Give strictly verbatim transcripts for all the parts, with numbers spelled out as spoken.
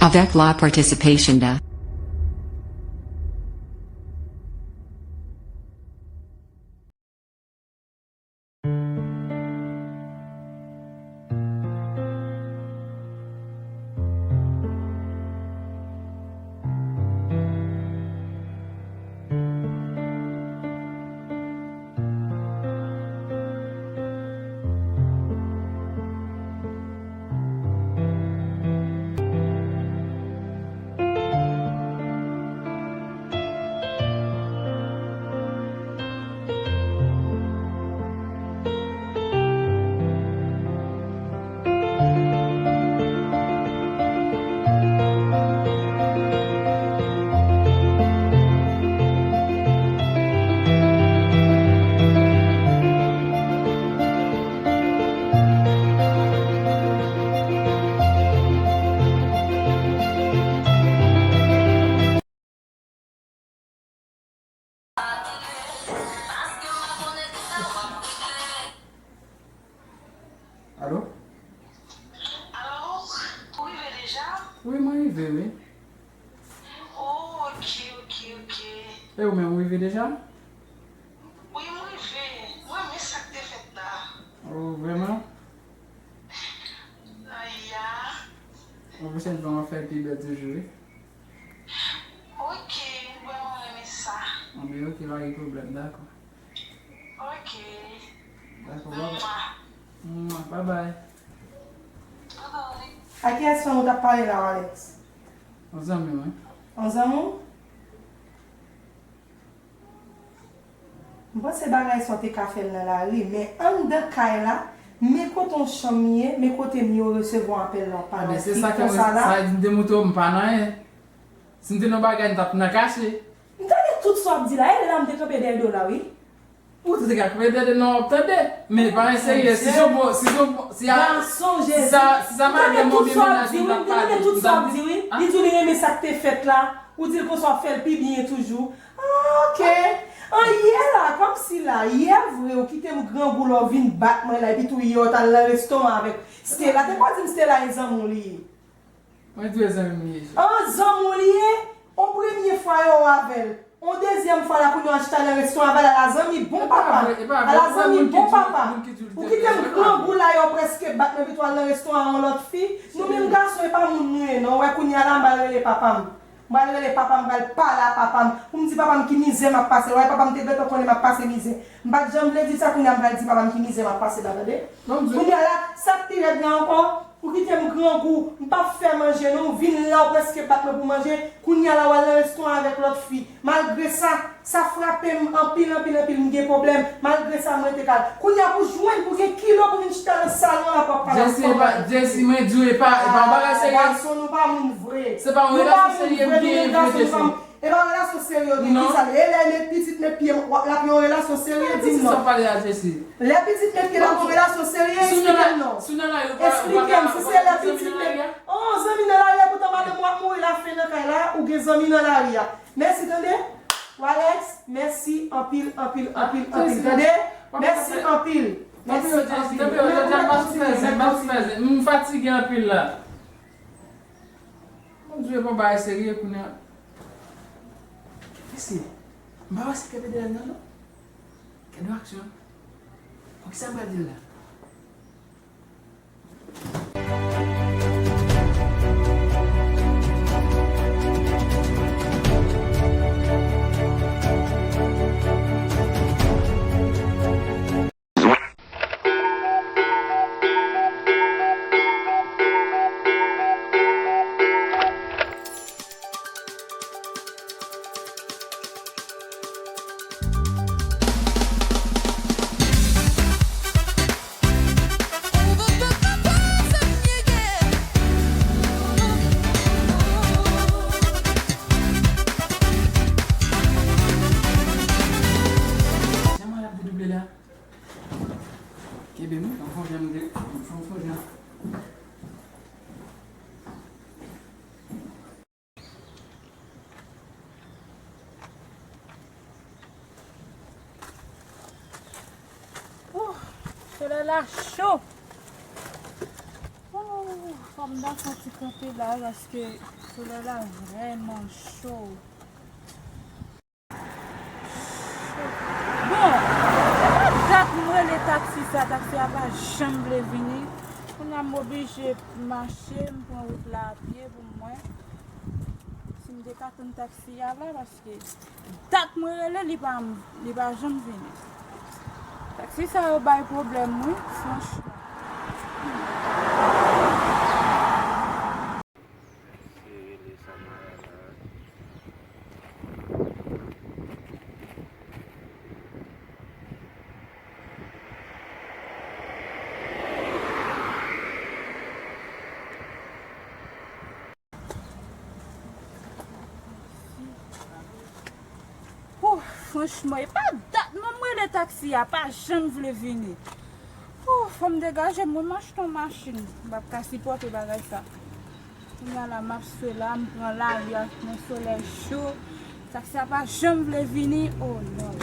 Avec la participation de Alo? Alo, ou rive deja? Wi, mwen rive, wi. Oh, ok, ok, ok. E ou menm, ou rive deja? Wi, mwen rive. Mwen renmen sa k te fèt la. Oh, vrèman? Aya. Bon, pwochèn fwa, m ap fè l pi bèl toujou, wi. Ok, m vrèman renmen sa. Anben, ok, pa gen pwoblèm, dakò. Ok. Dakò, bye bye. Mwa. Mwa, bye bye. Bye bye. A kiyès fanm ou t ap pale la, Alex? Yon zanmi mwen. Yon zanmi w? M panse bagay sa w te ka fè l nan lari, men anndan kay la, men kote yon chanm ye, men kote m yo resevwa apèl la, w pa nan fi konsa la. Sa di m te montre w, m pa nan anyen. Si m te nan bagay, m t ap nan kache. M tande tout sa w ap di la, e lè la m te kanpe dèyè do w la, wi. Ou te ka kanpe dèyè do w, non, w ap tande. Men pa enserye, si se yon bon, si se yon bon, si a, si sa, si sa madanm ou byen mennaj ou, m t ap pale, m t ap di, ah. Li di w li renmen sa k te fèt la, ou di l konsa w ap fè l pi byen toujou. Ah, ok. An, yè la, kòmsi la, yè vre, ou kite m grangou la, w vin bat mwen la, epi tou yè w t al nan restoran avèk Stella. Te pa di m Stella e zanmi w li ye. Mwen tou e zanmi m li ye. An, zanmi w li ye? On premye fwa yo avè l. On dezyèm fwa la, kounye a w chita nan restoran avè l, ala zanmi bon papa. Ala zanmi bon papa. Ou kite m grangou la, yo prèske bat mwen, epi tou al nan restoran a on lòt fi. Nou menm gason, e pa moun nou ye, non. Ou wè kounye a la, m al rele papa m. M pral rele papa m, m pral pale a papa m, pou m di papa m ki mizè m ap pase. Wè, papa m te gentan konnen m ap pase mizè. M pa t janm vle di sa, kounye a m pral di papa m ki mizè m ap pase la, tande? Kounye a la, sa k pi rèd la ankò, ou kite m grangou, m p ap fè manje non, ou vin la, ou prèske bat mwen pou manje, kounye a la, w al nan restoran avèk lòt fi. Malgre sa, sa frape m anpil, anpil, anpil, m gen pwoblèm. Malgre sa, m rete kal. Kounye a, pou jwenn, pou gen kilo, pou vin chita nan salon la, pou ap pale a fanm. Jessie, mwen di w, e pa, e pa yon bagay serye. Gason, nou pa moun vre. Se pa yon relasyon serye m genyen vre, Jessie. E pa relasyon serye w gen, ki sa l ye? E lè met pitit met pye, w ap, l ap yon relasyon serye, di m non. Lè pitit met pye, l ap yon relasyon serye, esplike m non. Esplike m, si se lè pitit met, oh, zanmi nan lari a, poutan madanm ou ap mouri lafen nan kay la, ou gen zanmi nan lari a. Mèsi, tande. Walex, mèsi anpil, anpil, anpil, anpil, tande. Mèsi anpil. Mèsi anpil. M fatige anpil la. Mon Dieu, bon bagay serye kounye a. Mesye, m pa wè sa k ap ede la nan non. Gade yon aksyon. Bon, kisa m pral di l la? Jan mwen ap dedouble la. Kenbe m, anvan jan m de, anvan jan. Ouh, solèy la cho. Ouh. Fò m ta fè yon ti kanpe la paske solèy la vrèman cho. Bon, se pa dat m rele taksi sa, taksi a pa janm vle vini. Kounye a m oblije mache, m pran wout la a pye pou mwen. Si m te ka tann taksi a la, paske dat mwen rele, li pa, li pa janm vini. Taksi sa yo bay pwoblèm, wi, franchman. Se rele Samara la. Ouh, franchman, e pa dat non m rele taksi a, pa janm vle vini. Ouh, fò m degaje m, mwen m achte yon machin. M p ap ka sipòte bagay sa. Kounye a la, m ap swe la, m pran lari a nan solèy cho. Taksi a pa janm vle vini, oh non.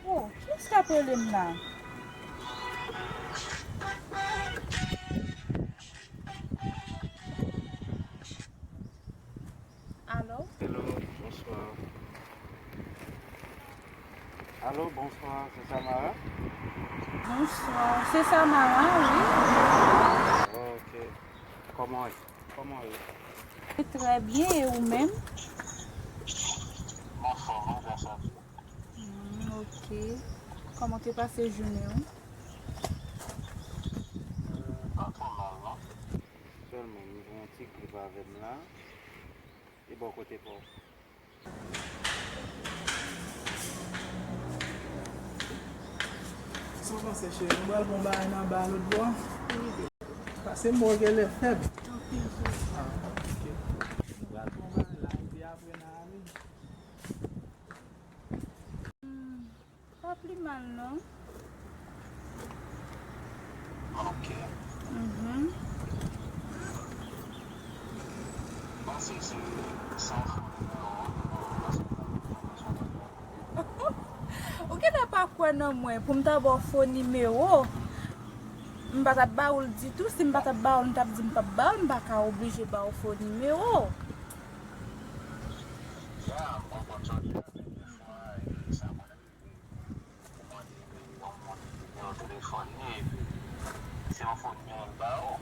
Oh, kiyès k ap rele m la? Alo? Hello, bonswa. Alo, bonswa, se Samara? Bonswa, se Samara, wi. Ok. Kòman, kòman w ye? Trè byen, e ou menm? M anfòm, wi, gras a Dye. Hmm, ok. Kòman te pase jounen w? Hmm, pa twò mal, non. Sèlman, m gen yon ti grip avè m la. E bò kote pa w? Sa w panse, cheri? Nou pral pran bagay nan ba lòt bò? Pase m wè w genlè fèb. Ah, ok. Nou pral pran bagay la, epi apre n a ale. Hmm, pa pli mal, non. Ok. Mhm. Ou genlè pa kwè nan mwen pou m ta ba w fo nimewo. M pa t ap ba ou l ditou. Si m pa t ap ba ou l, m t ap di m p ap ba ou l. M pa ka oblije ba ou fo nimewo. Ya, m konprann sa w di a, men defwa, e, sa konn rive. Ou mande yon moun nimewo telefòn li, epi se yon fo nimewo l ba ou.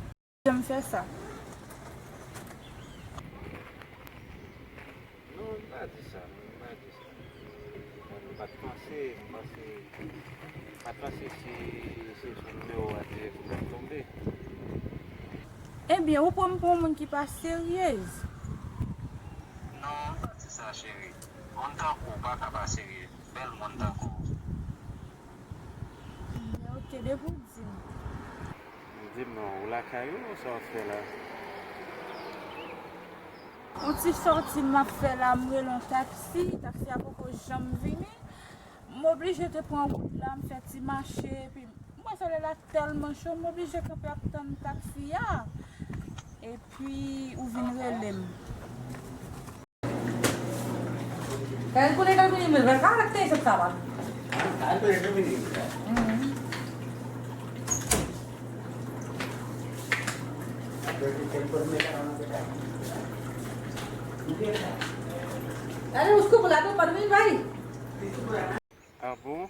Janm fè sa. Non, m pa di sa, non, m pa di sa. Mwen, m pa t panse, m panse, m pa t panse si se sou nimewo a dirèk ou t ap tonbe. Ebyen, ou pran m pou yon moun ki pa seryez. Non, m pa di sa, cheri. Moun tankou w pa ka pa serye. Bèl moun tankou w. Ok, depi w di m. Di m non, ou lakay ou, sa w ap fè la? Yon ti sòti m ap fè la, m rele yon taksi, taksi a poko janm vini. M oblije te pran wout la, m fè ti mache, epi m wè solèy la tèlman cho, m oblije kanpe ap tann taksi a. Epi ou vin rele m. Kalkule, kalkule, men kalkile sa va. Kalkile, kalkile. Mhm. Dale, usko bula to parmi bhai. Ah bon?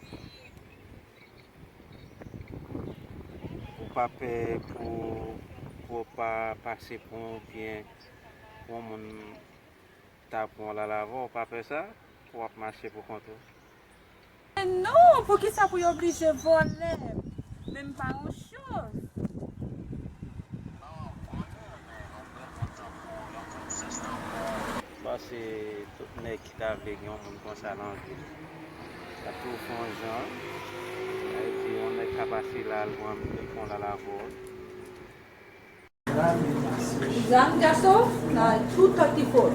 Ou pa pè pou, pou w pa pase pou yon byen, pou yon moun ta pran w lala avè w, ou pa pè sa? Pou w ap mache pou kont ou? Men non, poukisa pou yo oblije vòlè m? Men m pa yon choz. Pase tout nèg ki ta vle gen yon moun konsa nan vi l. Sa tou fè yon jan. Sa vle di, yon nèg ka pase la, al pran, al pran lala avè w. Young Jasso, na two thirty-four.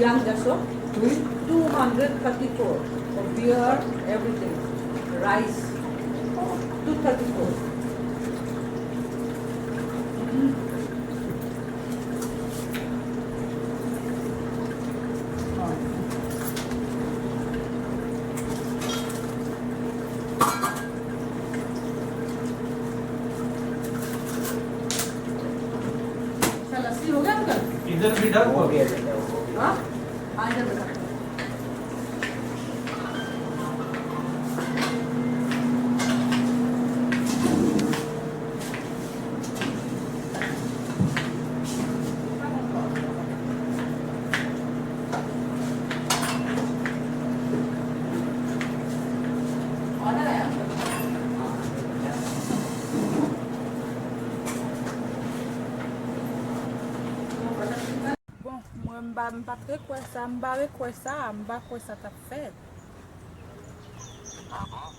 Young Jasso, two hundred thirty-four. For beer, everything. Rice, two thirty-four. इधर भी डाल। Bon, mwen m pa, m pa t rekwè sa, m pa rekwè sa, m pa kwè sa t ap fèt. Ah bon?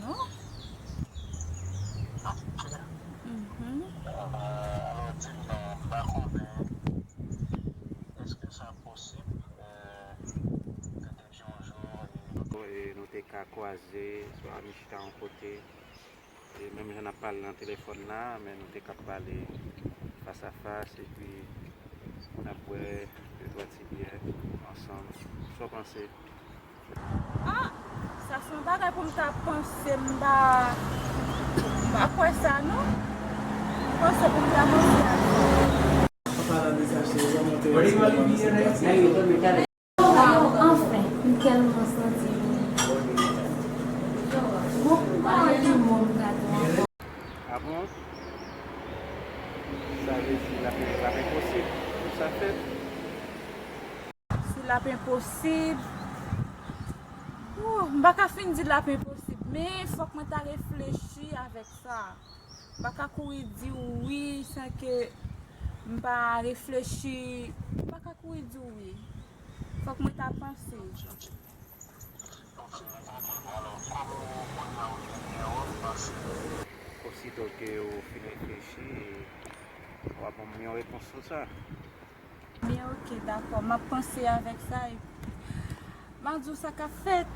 Non. Mhm. Euh, alò, di m non, m pa konnen. Èske sa posib? Euh, gen yon jou, e, nou te ka kwaze, swa nou chita yon kote, e menm jan n ap pale nan telefòn la, men nou te ka pale fas a fas, epi n ap bwè de twa ti byè ansanm. Sa w panse? Ah, sa se yon bagay pou m ta panse, m pa, m pa kwè sa, non. M panse pou m ta panse a sa. An palan de sa, cheri, kòman te wè ti kòman se pase? Waw, anfen, m tèlman santi m. Bon, m pa wè ki mo m ka di ankò. Ah bon? Sa vle di l ap, l ap enposib pou sa fèt? Si l ap enposib, oh, m pa ka fin di l ap enposib, men fòk mwen ta reflechi avèk sa. M pa ka kouri di wi san ke m pa reflechi. M pa ka kouri di wi. Fòk mwen ta panse. Osito ke ou fin reflechi, w a ban m yon repons sou sa. Byen, oke, dakò. M ap panse avèk sa epi m a di w sa k ap fèt.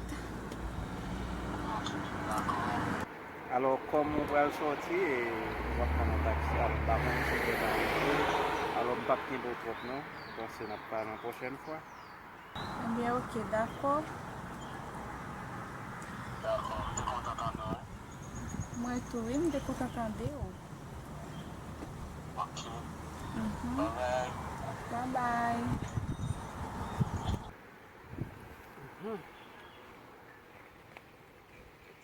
Alò, kòm ou pral sòti, e, w ap pran yon taksi, alò, m pa konnen si w gentan rive. Alò, m p ap kenbe w twòp, non. M panse n ap pale yon pwochèn fwa. Ebyen, oke, dakò. Dakò, m te kontan tande w. Mwen tou, wi, m te kontan tande w. Ok. Mhm. Bye bye. Bye bye. Mhm.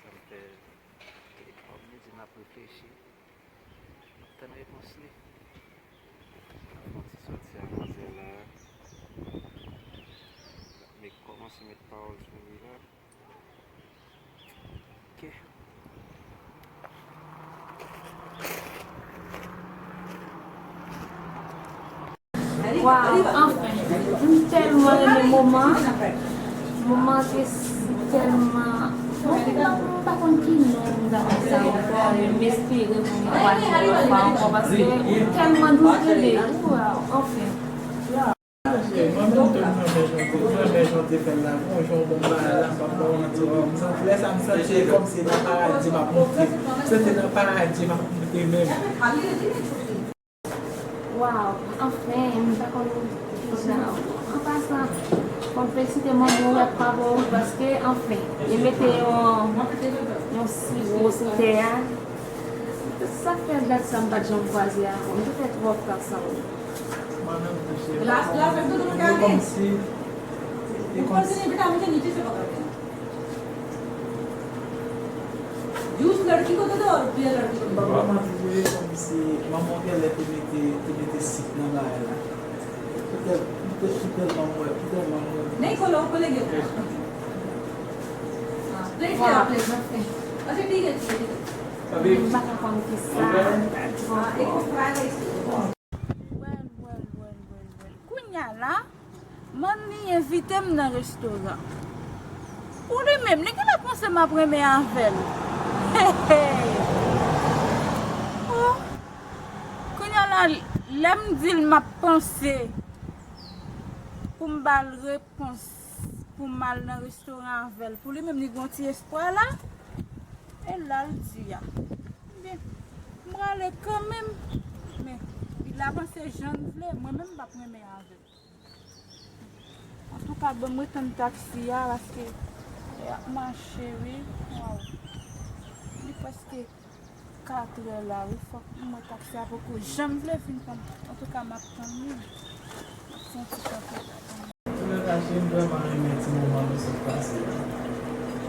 Sa m fè, e, kòm li di m ap reflechi, m ap tann repons li. M ap fè yon ti sòti a manzè la. M ap met, kòmanse met pawòl sou li la. Ok. Waw, anfen, m tèlman renmen moman an. Moman an te s-, tèlman, m pa konn ki non m ta ba sa ankò, men m espere pou m kwaze l yon fwa ankò, paske ou tèlman dous, bebe. Waw, anfen. Mwen menm tou, m renmen jan w te, m renmen jan w te fè l la, bon, jan w ban m bagay la, m p ap ba w manti, m santi, lè sa a, m santi se kòmsi nan paradi m ap moute. M santi nan paradi m ap moute menm. Waw, anfen, m pa konn kijan. An pasan, fò m felisite manman w ak papa w, paske, anfen, li mete yon, yon siwo sou tè a. Sa fè dat sa m pa t janm kwaze avè w. M te fè twòp tan san ou. Mwen menm tou, cheri. E kòmsi, e kòmsi. Jus लड़की को दे दो और ये लड़की को दे दो. Papa, m ap jwe kòmsi manman w genlè te mete, te mete sik nan bagay la. Petèt, petèt, petèt manman, petèt manman. नहीं खोलो, खोलेंगे. हाँ, प्लेट है, प्लेट रखते हैं. अच्छा, ठीक है, ठीक है. M pa ka konn kisa. हाँ, एक fry rice. Wèl, wèl, wèl, wèl, wèl. Kounye a la, Manmi envite m nan restoran. Pou li menm, li genlè panse m ap renmen avè l. Hey, hey. Oh. Kounye a la, lè m di l m ap panse pou m ba l repons, pou m al nan restoran avè l, pou li menm, li gen yon ti espwa la. E la l di a. Ebyen, m prale kanmenm. Men, li la panse jan l vle, mwen menm m p ap renmen avè l. Antouka, bon, mwen tann taksi a, paske l ap mache, wi. Waw. Li prèske Katrè la, wi, fòk mwen taksi a poko janm vle vin pran m. Antouka, m ap tann li. M ap fè yon ti kanpe la. Antouka, cheri, m vrèman renmen ti moman nou sot pase la.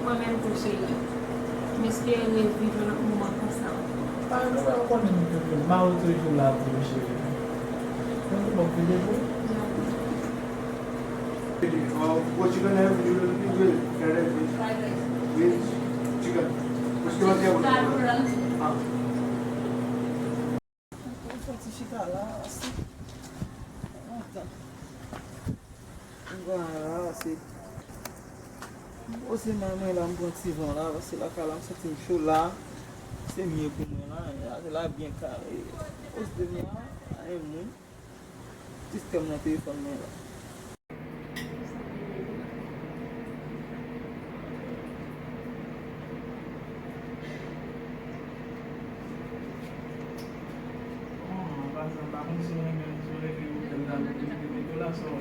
Mwen menm tou, cheri. M espere reviv yon lòt moman konsa ankò. Pa gen pwoblèm, ou konnen m toujou, m toujou la pou ou, cheri. Mwen tou bon vide pou ou. Dakò. What you gonna have for your little bit? Fried rice. With chicken. What's your favorite? Ah. Ou fè ti chita la, se lontan. Mwen la, se poze men mwen la, m pran ti van la, paske lakay la, m santi m cho la. Se mye pou mwen la, se la byen kale. Poze men la, anyen moun. Sistèm nan telefòn mwen la. An pasan, m pa konn si w renmen, si w renmen otèl la, nou te mete dola sou.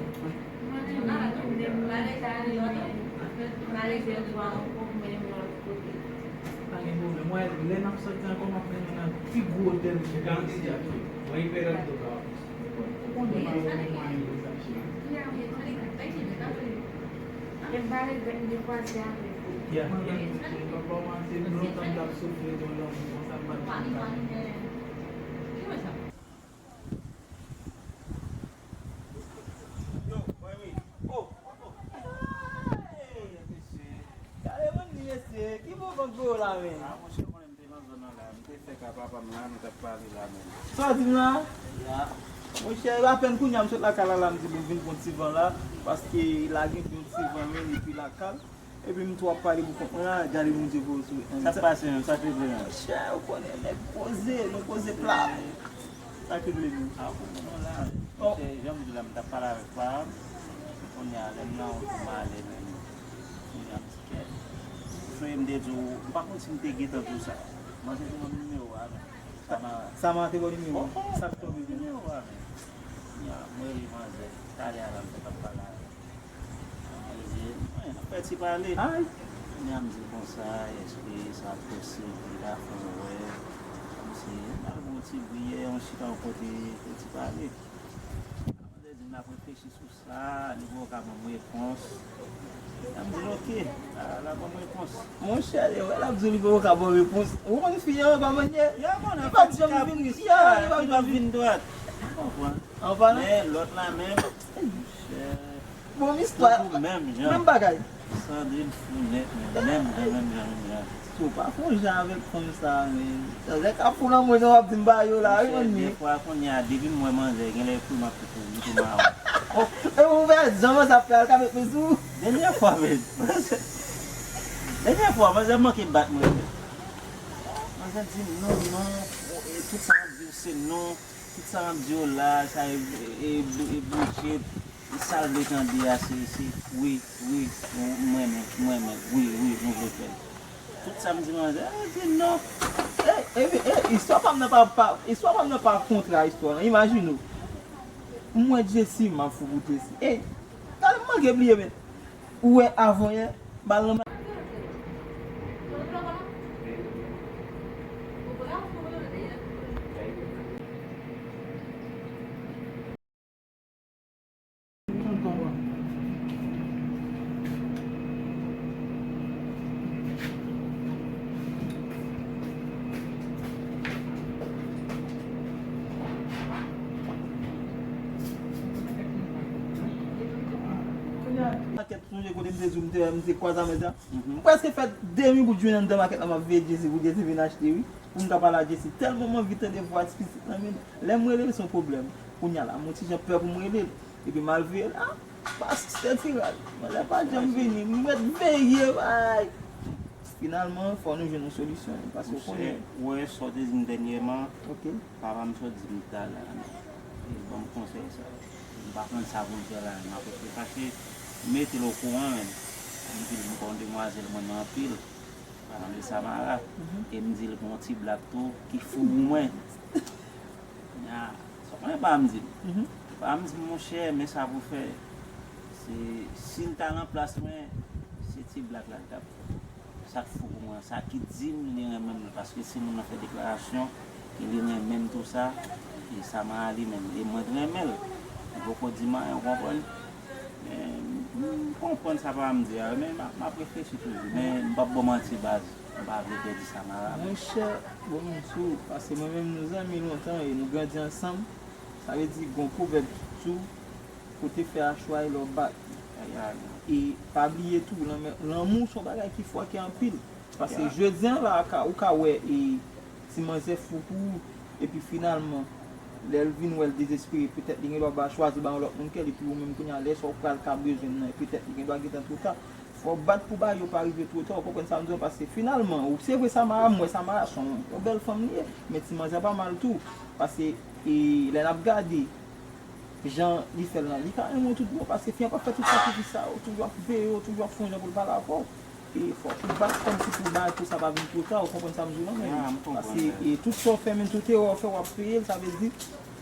Pa gen pwoblèm. Wè, lè n ap sòti ankò, m ap mennen w nan pi gwo otèl ki egziste isi a. Mwen, Imperial Doka. Ou konnen pa gen mwayen pou sa, cheri. Ya, ya. Mwen menm tou, cheri, papa w, se lontan m t ap soufri de lanmou konsa, m pa t janm ka. Yo, mwen wi. Oh, oh, oh. Hey, mesye. Gade moun li, mesye. Ki bon kont pou yo la, men? Ah, monchè, ou konnen m te nan zòn nan la. M te fèk a papa m la, nou t ap pale la, men. Sa w di m la? Ya. Monchè, e apèn kounye a m sot lakay la, la, m di, bon, vin pran ti van la, paske la gen yon ti van, men, epi lakay. Epi m tou ap pale pou kont mwen la, gade Bondye voye sou mwen. Sa k pase menm? Sa k rive menm? Chè, ou konnen, nèg poze, nou poze pla. Sa k rive menm? A, ou konnen non la. Oh. Chè, jan m di w la, m t ap pale avèk pa m. Kounye a, lè m nan wout pou m ale menm. Kounye a, m di kèt. Frè, m te di w, m pa konn si m te gentan di w sa. Mwen se te yon nimewo a, non. Sama. Sama te ba w nimewo? Oh, oh, sa k tonbe menm? Nimewo a, men. Kounye a, m rele manzè. Talè a la, m t ap pale avè l. Mwen, n ap fè ti pale. Ay! Kounye a m di l konsa, èske sa posib pou l ta fè w wè? Kòmsi, n al pran yon ti biyè, yon chita yon kote, fè ti pale. Manzè di m l ap reflechi sou sa, li poko ka ban m repons. Lè m di l, oke, l a, l a ban m repons. Monchè, lè w ap di w li poko ka ban w repons, ou konn fi an pa manyè. Li pa t janm vin, li pa t janm vin dwat. Ou konprann? An palan? Men lòt la menm, monchè. Bon, istwa. Tankou menm jan. Menm bagay. Sandrine fou nèt, men menm jan, menm jan, menm jan. Si w pa fè yon jan avèk fanm sa, men. Manzè ka fou nan mwen, jan w ap di m ba yo la, wi, monchè, men. Dèfwa, kounye a, depi m wè manzè, genlè kou m ap kite li tou mawon. E ou ouvè zan, sa fè al ka met men sou ou. Dènyè fwa, men. Dènyè fwa, manzè manke bat mwen. Manzè di m non, non. E tout sa m ap di w, se non. Tout sa m ap di w la, sa e, e, e, e bullshit. Sa l vle tande a, se, se wi, wi, m renmen, m renmen, wi, wi, nou vle fè l. Tout sa m di manzè, a, di non. E, e, e, istwa pa m nan pa, pa, istwa pa m nan pa kontra istwa lan. Imajine w. M wè Jessie, m ap fou pou Jessie. Ey, gade m manke bliye, men. Ou wè avanyè, bal nan Sonje kote m te di w m te, m te kwaze avè sa? Mhm. M prèske fè demi bout jounen anndan makèt la, m ap veye Jessie pou Jessie vin achte, wi. Pou m ka pale a Jessie. Tèlman m anvi tande vwa ti pitit lan, men lè m rele l, se yon pwoblèm. Kounye a la, m yon ti jan pè pou m rele l. Epi m al veye l, a, pa asiste ti rad. Manzè pa janm vini. M ret veye, ay. Finalman, fò nou jwenn yon solisyon, paske w konnen. Monchè, ou wè sa w te di m dènyèman, ok, papa m sot di m talè a, men. Li ban m konsèy sa. M pa konn sa pou m fè la, men m ap eseye fache mete l okouran, men. M di l m gon demwazèl m renmen anpil, pa nan Samara. Mhm. E m di l gon ti blak tou ki fou pou mwen. Nya, sa w konnen pa m di m. Mhm. Pa m di m, monchè, men sa pou fè. Se, si l ta nan plas mwen, se ti blak la l t ap fè. Sa k fou pou mwen, sa ki di m li renmen m, paske si moun nan fè deklarasyon ke li renmen m tou sa, e Samara li menm, e mwen t renmen l. Li poko di m anyen, ou konprann? Men, m konprann sa pa m di a, men m ap, m ap reflechi toujou. Men m p ap ba w manti, baz, m pa vle pèdi Samara. Monchè, bon, m di w, paske mwen menm nou zanmi lontan e nou grandi ansanm. Sa vle di, gon pwovèb ki di w, kote fè a chwaye lè w bat li. E pa bliye tou, lanmè-, lanmou se yon bagay ki fòkè anpil. Paske jodi a la, ka, ou ka wè e ti manzè fou pou ou, epi finalman, lè l vin wè l dezespere, petèt li gen dwa ba chwazi ba yon lòt moun kè l, epi ou menm kounye a, lè sa w pral ka bezwen l nan, petèt li gen dwa gentan twò ta. Fò w bat pou bagay yo pa rive twò ta, ou konprann sa m di w, paske finalman, ou, se vre Samara, m wè Samara se yon, yon bèl fanm li ye, men ti manzè pa mal tou, paske, e, lè n ap gade, jan li fè l lan, li ka renmen w tout bon, paske fi an pa fè tout sakrifis sa yo, toujou ap veye w, toujou ap fè yon jan pou l pale avè w. E fòk ou bat kòmsi pou bagay pou sa pa vin twò ta, ou konprann sa m di w lan, men. Paske, e, tout sa w fè, menm tout erè w fè, w ap peye l, sa vle di,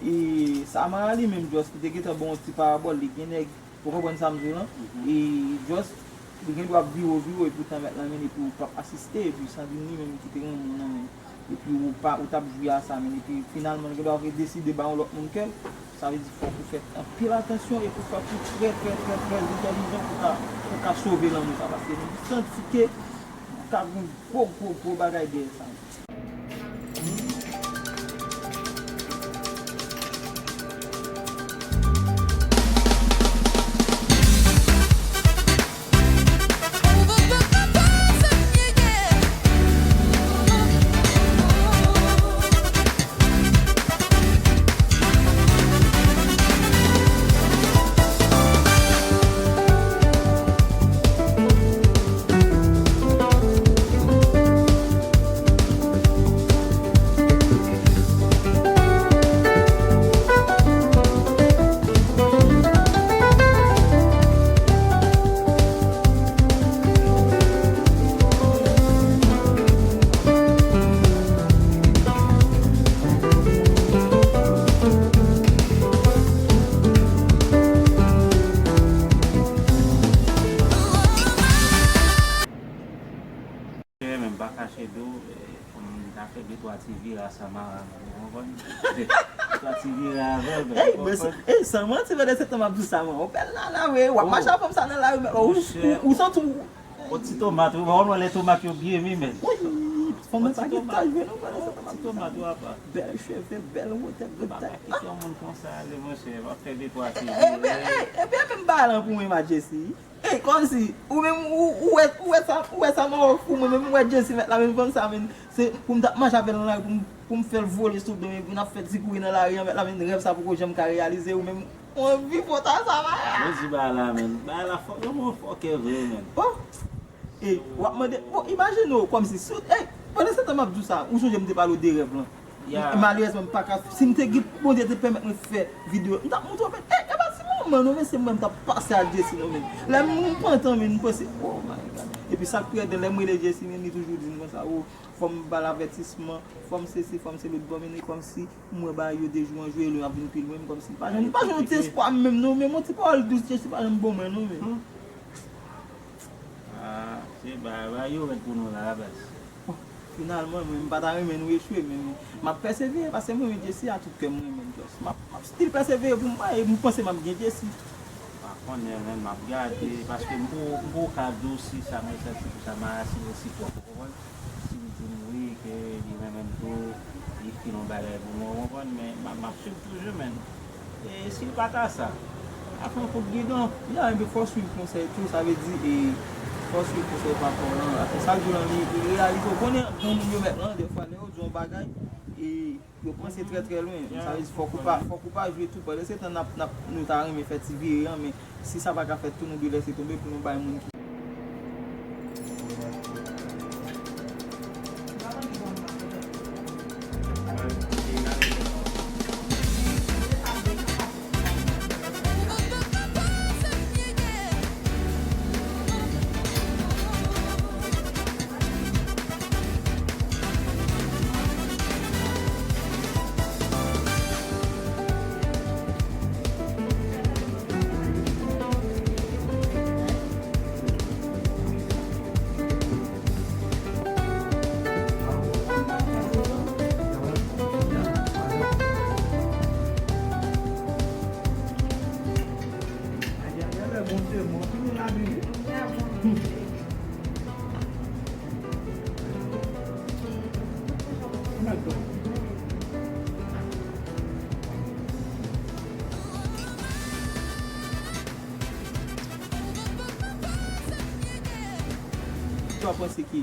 e, Samara li menm, just, li te gentan ba w yon ti parabòl, li gen nèg, ou konprann sa m di w lan? E, just, li gen dwa ap vire w, vire w, epi w t nan mèt lan, men, epi w p ap asiste, epi Sandrine li menm ki te renmen w nan, men. Epi ou pa, ou t ap jwi a sa, men epi finalman, li gen dwa vle deside ba yon lòt moun kè l. Sa vle di fòk ou fè anpil atansyon epi ou fè tou trè, trè, trè, trè entèlijan pou ka, pou ka sove lanmou sa, paske m santi ke ou ka gen gwo, gwo, gwo bagay dèyè sa. Menm pa kache di w, eh, pou m ta fè de twa ti vire a Samara, ou konprann? De twa ti vire avè l, ou konprann? Ey, san manti, pandan se tan m ap di w sa, man, ou bèl la, la, wi, w ap mache avè m sa nan lari, men, ou, ou, ou santi w. O ti tomat, ou wè lè tomat yo byen mi, men. Wi, fanm nan pa gen tèt vre non, pandan se tan m ap di w sa. Ti tomat, w apa. Bèl cheve, bèl wotè, bèl tèt. Kite yon moun konsa ale, monchè, w ap fè de twa ti vire. Ebyen, ebyen, menm bagay lan pou mwen, Madjesi. Ey, kòmsi, ou menm, ou, ou wè, ou wè sa, ou wè sa nan wòf pou mwen, menm ou wè Jesi mèt la, menm fanm sa, menm, se pou m t ap mache avè l nan lari, pou m, pou m fè l vole sou do m, epi n ap fè ti kouri nan lari an, mèt la, menm rèv sa poko janm ka reyalize, ou menm, ou anvi fò ta sa, bagay la. Yo di bagay la, menm, bagay la fò, yo fòkè vre, menm. Oh! Ey, w ap mande, bon, imajine w, kòmsi, si, ey, pandan se tan m ap di w sa, ou sonje m te pale w de rèv lan. Malerèzman, m pa ka, si m te gen, Bondye te pèmèt mwen fè videyo, m t ap montre w, men, e, e pa ti moman, non, men se mwen, m t ap pase ak Jesi, non, men. Lè m pantan, men, m panse, oh my God. Epi sa k pi rèd, lè m rele Jesi, men, li toujou di m konsa, oh, fò m ba l avètisman, fò m sesi, fò m selo, bon, men, e kòmsi m wè bagay yo de jou an jou, e lè m ap vin pi lwen, m kòmsi m pa jwenn, m pa jwenn yon ti espwa menm, non, men, yon ti pawòl dous, Jesi pa janm ban mwen, non, men. Ah, se bagay yo rèd pou nou la, baz. Bon, finalman, mwen, m pa ta renmen nou echwe, men m ap pèsevere, paske mwen renmen Jesi a tout kè m, mwen renmen l, just. M ap, m ap still pèsevere pou m, e m panse m ap gen Jesi. M pa konnen, men m ap gade, paske m poko, m poko ka di w si sa m resenti pou sa, m a asire si twòp, ou konprann? Si l di m wi, ke li renmen m tou, li fè yon bagay pou mwen, ou konprann, men m ap, m ap swiv toujou, men. E si l pa ta sa, ap fè yon kout gidon. Ya, enben fò w swiv konsèy tou, sa vle di, e, fò w swiv konsèy papa w lan. Sa l di w lan, li, li reyalize, ou konnen, granmoun yo mèt lan, dèfwa, lè yo di w yon bagay, e, yo panse trè, trè lwen. Sa vle di, fòk ou pa, fòk ou pa jwe tou. Pandan se tan, n ap, n ap, nou ta renmen fè ti vire an, men si sa pa ka fèt tou, nou dwe lèse tonbe pou nou bay moun ki Yo panse ke,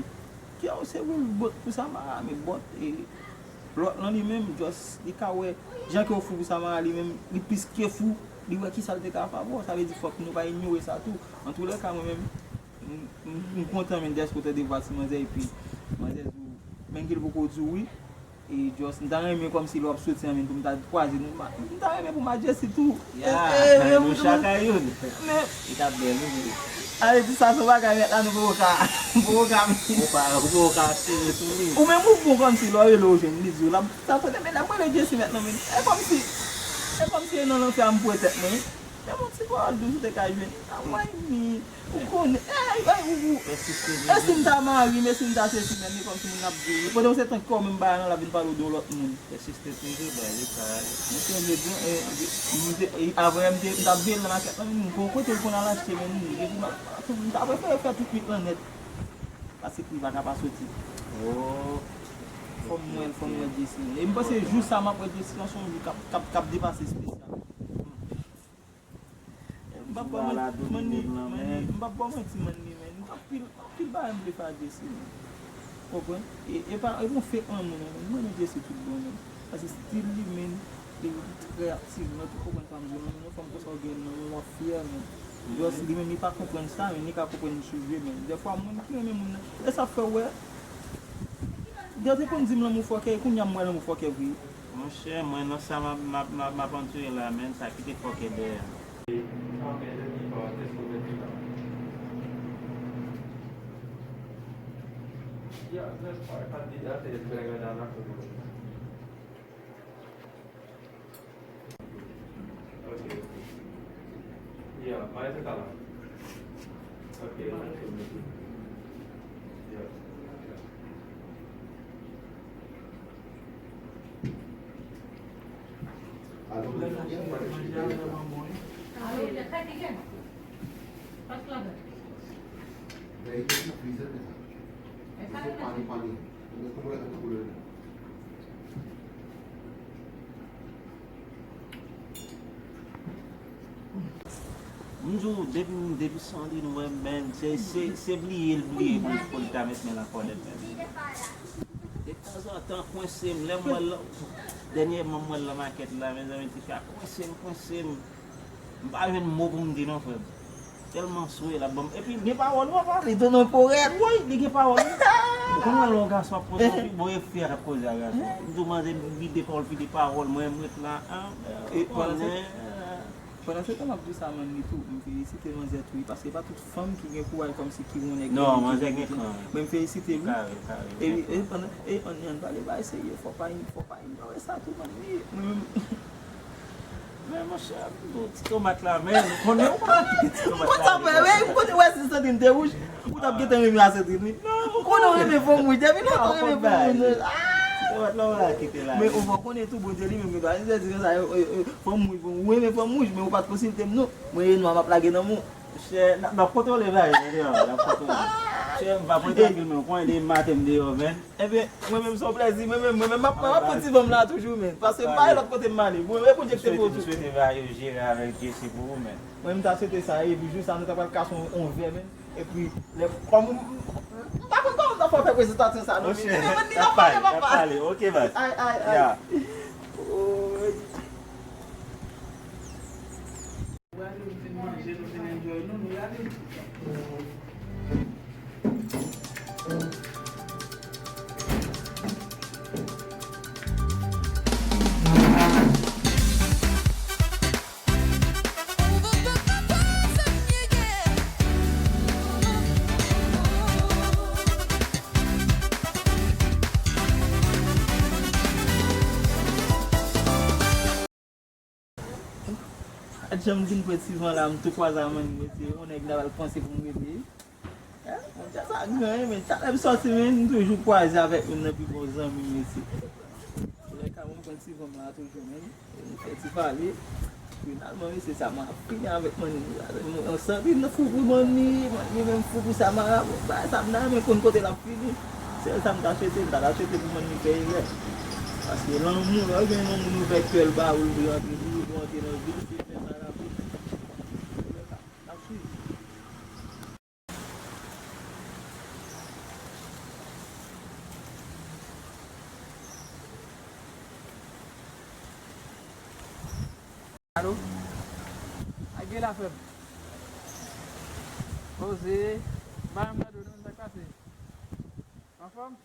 ke se Wilbot pou Samara, men Bòt, e, lòt lan li menm, just, li ka wè, jan ke w fou pou Samara, li menm, li plis ke fou, li wè kisa l te ka fè avè w, sa vle di fòk nou pa inyore sa tou. Antoulèka, mwen menm, m, m, m kontan, men dèske w tande vwa ti manzè, epi manzè di w, menm ke l poko di w wi, e just, m ta renmen kòmsi lè w ap soti an, men pou m ta kwaze nou, m ta renmen pou m a Jesse tou. Ya, e, e, nou chak a youn. Men, li t ap bèl, wi. Ale di sa se yon bagay, mèt la, nou poko ka, nou poko ka. Ou pa, ou poko ka tire sou li. Ou menm ou bon kòmsi lè w rele w jwenn li di w, l ap, sa kote, men l ap rele Jesse mèt lan, men. E kòmsi, e kòmsi e nan lanfè a m pran tèt mwen. Men yon ti pawòl dous ou te ka jwenn. A, mwen, mi, ou konnen. E, e, ou, ou. E si m ta mari m, e si m ta sesi, men, e kòmsi moun ap di w. Pandan se tan kò menm bagay lan, l ap vin pale w de yon lòt moun. Pèsiste toujou, baz, e sa. Mwen te vle di, e, e, m te, e, avan yè m te, m t ap veye l nan makèt lan, men m gon kote l konn al achte, men m, epi m ap, m ta prefere fè tout nwit lan nèt. Paske li pa ka pa soti. Oh. Fò m wè l, fò m wè Jesse. E m panse jou sa m ap wè Jesse lan, se yon jou k ap, k ap, k ap depase espesyal. M p ap ba w manti, manmi, manmi, m p ap ba w manti, manmi, men. Anpil, anpil bagay m vle fè a Jesse, men. Konprann? E, e pa, e bon fake lanmou, non, men. Mwen renmen Jesse tout bon, men. Paske stil li, men, li trè aktif, men. Ou konprann sa m di w, men. Yon fanm konsa w gen nan men w, w ap fyè, men. Just li menm, li pa konprann sa, men. Li ka konprann m sou je, men. Dèfwa, mwen ki renmen moun nan. E sa fè w wè. Gade konn di m lanmou fòkè, e kounye a m wè lanmou fòkè vre. Monchè, mwen nan sa m ap, m ap, m ap, m ap antoure la, men, sa kite fòkè dèyè. Ok, ok. Yeah, mas é tá lá. Ok, ok. Yeah, yeah. Alô? Alô? Pati la. Daí tem que freezer, né? Esse é o pani, pani. Não é como é que eu tô colorando. M di w, depi, depi Sandrine wè m, men, se, se, se bliye l bliye pou, pou l ta met men nan kòlèt, men. Detanzantan, kwense m, lè m wè l, dènyèman m wè l nan makèt la, mezanmi, tifi a kwense m, kwense m. M pa jwenn mo pou m di non, frè m. Tèlman swe l ap ban m. Epi gen pawòl, wi, papa. Li tounen yon powèt. Wi, li gen pawòl, wi. Ou konn wè lè yon gason ap koze, epi bon, e fi a k ap koze a gason. M di w, manzè vide pawòl, vide pawòl, mwen, m ret la, an, e, ou konnen. Pandan se tan m ap di w sa, manmi tou, m felisite manzè tou, wi, paske pa tout fanm ki gen kouraj kòmsi ki wè yon nèg. Non, manzè gen kran, wi. Mwen, m felisite l, wi. Li kare, li kare, li gen kran. E, e pandan, e pandan n pale bagay serye, fò pa, fò pa inyore sa tou, manmi. Mwen menm, Men monchè, m di w, ti tomat la, men, ou konnen ou pa kite ti tomat la. Ou pa t ap wè, men, ou konnen wè si Sandrine te wouj, ou t ap gentan renmen a Sandrine, wi. Ou konnen w renmen fanm wouj, depi lontan w renmen fanm wouj. Ti tomat la, ou pa kite la. Men ou fò konnen tou, Bondye li menm gen dwa di konsa, fanm wouj, bon, ou renmen fanm wouj, men ou pa t konsilte m non. Mwen e nwa m ap lage nan men w. Monchè, n ap, n ap kontwole bagay yo deyò, n ap kontwole. Monchè, m pa pran tranpil, men ou konnen depi maten m deyò, men. Ebyen, mwen menm se yon plèzi, mwen menm, mwen menm, m ap, m ap pran ti van m la toujou, men. Paske m pa gen lòt kote m ale. Mwen rekonjekte pou ou tou. M swete bagay yo jere avèk Jesse pou ou, men. Mwen, m ta swete sa, epi jou sa, nou ta pral kase yon, yon vè, men. Epi, lè, kòm ou, m pa konn kòman m ta fè fè prezentasyon sa, non, men. Monchè, n ap pale, n ap pale. Ok, baz. Ay, ay, ay. Woy. Rale, nou fin manje, nou fin enjoy nou, nou rale. Gad jan m vin pran ti van la, m tou kwaze a manmi, mesye. Yon nèg m ta pral panse pou m rele. Eh, monchè, sa gran, wi, men. Talè m sòti, men, m toujou kwaze avèk youn nan pi bon zanmi m, mesye. Lè ka mwen pran ti van m la toujou, men. E nou fè ti pale. Finalman, mesye, sa m ap fini avèk manmi. Mwen santi m fou pou manmi, manmi menm fou pou Samara. Bon, bagay sa m ta renmen konn kote l ap fini. Sèl sa m ta swete, m ta ka swete pou manmi fè erè. Paske lanmou, lè w gen yon moun ouvè kè l ba ou l vle antre, li vle antre nan vi l, se fè sa rapid. N ap swiv. la fè m. Poze. Bay yon gade non, sa k pase? Anfòm?